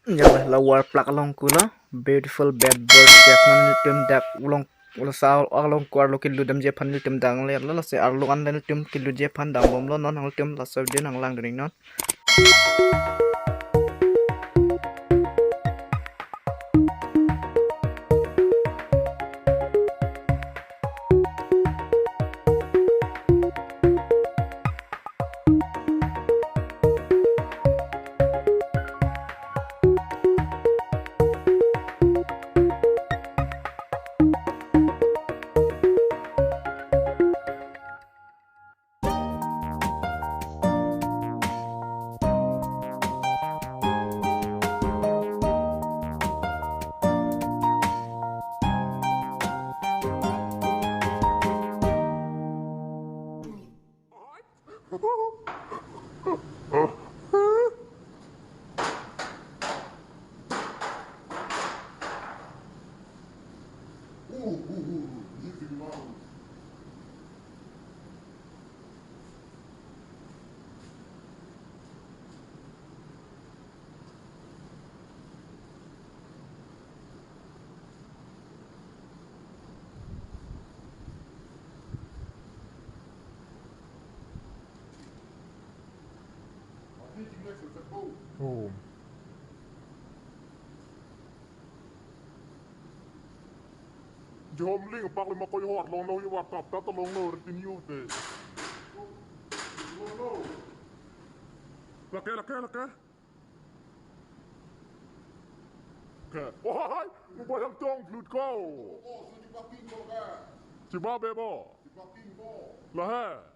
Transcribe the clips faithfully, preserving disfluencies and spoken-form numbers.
Ya, la war plak along kulo, beautiful bed bird cage non nelitum dak ulong, ulo sa along kuar lo kilu damji aphan nelitum dang le lo, lasi arlo an nelitum kiluji aphan dambomlo non nelitum laso video nanglang during non. Oh. Jomling pak lima koy hor long long yu war tap tap long long retin yu te. Lake, lake, lake. Ke. Wahai, mo bayang tong lut ko. Chiba bebo. Lahe.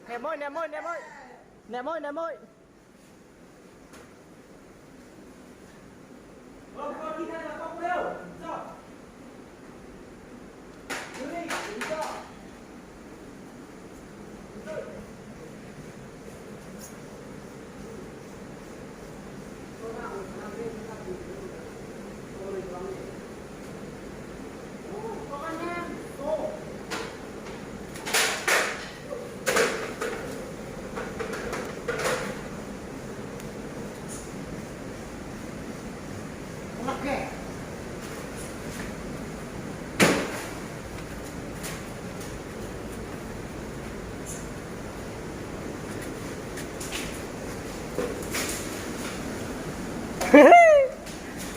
Nemoi, nemoi, nemoi. Nemoi, nemoi.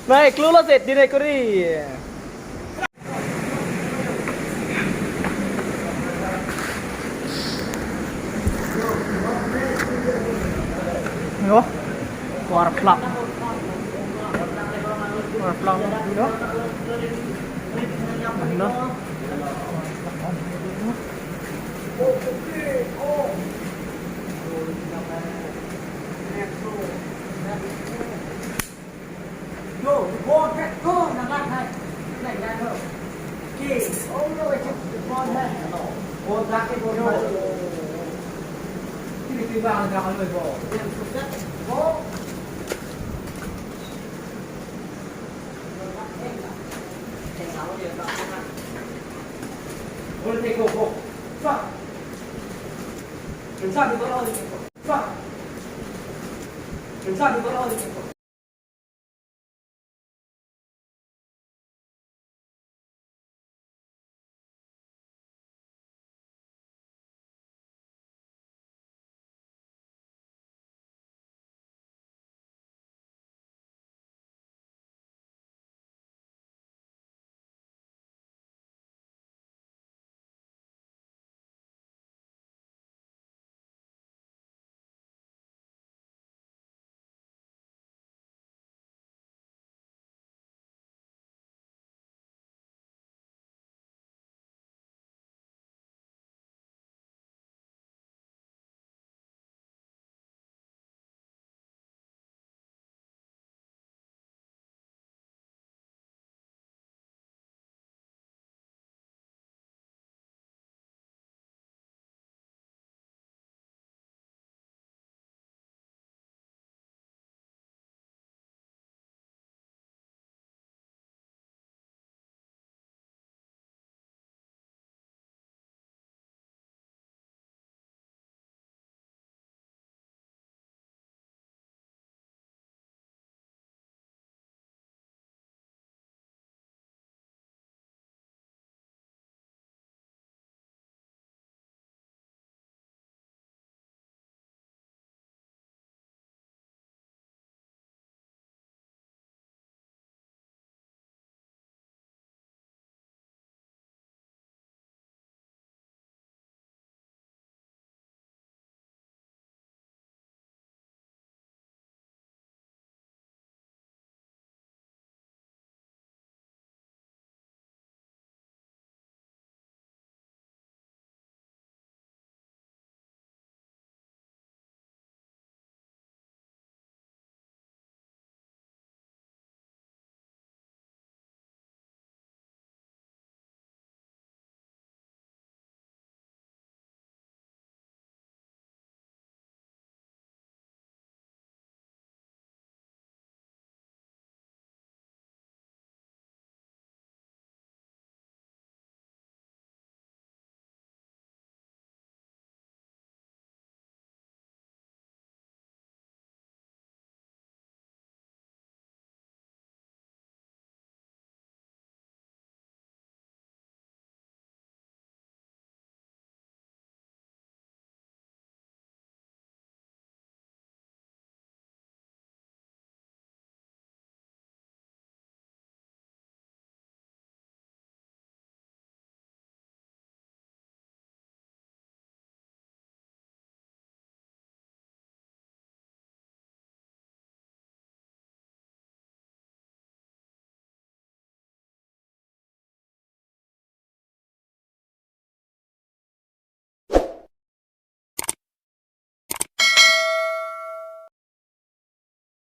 Nai, klulo set dine kuri. Yo, war plak. War plak, yo. Yo. Yo, ball है, go, नंगा है। नहीं, नहीं, no। कि, ओ, यो, एक ball है। वो जाके ball है। फिर, फिर बाहर का हम लोग ball। Ball। Ball take, go, go। Fuck। Inside the ball, fuck। Inside the ball।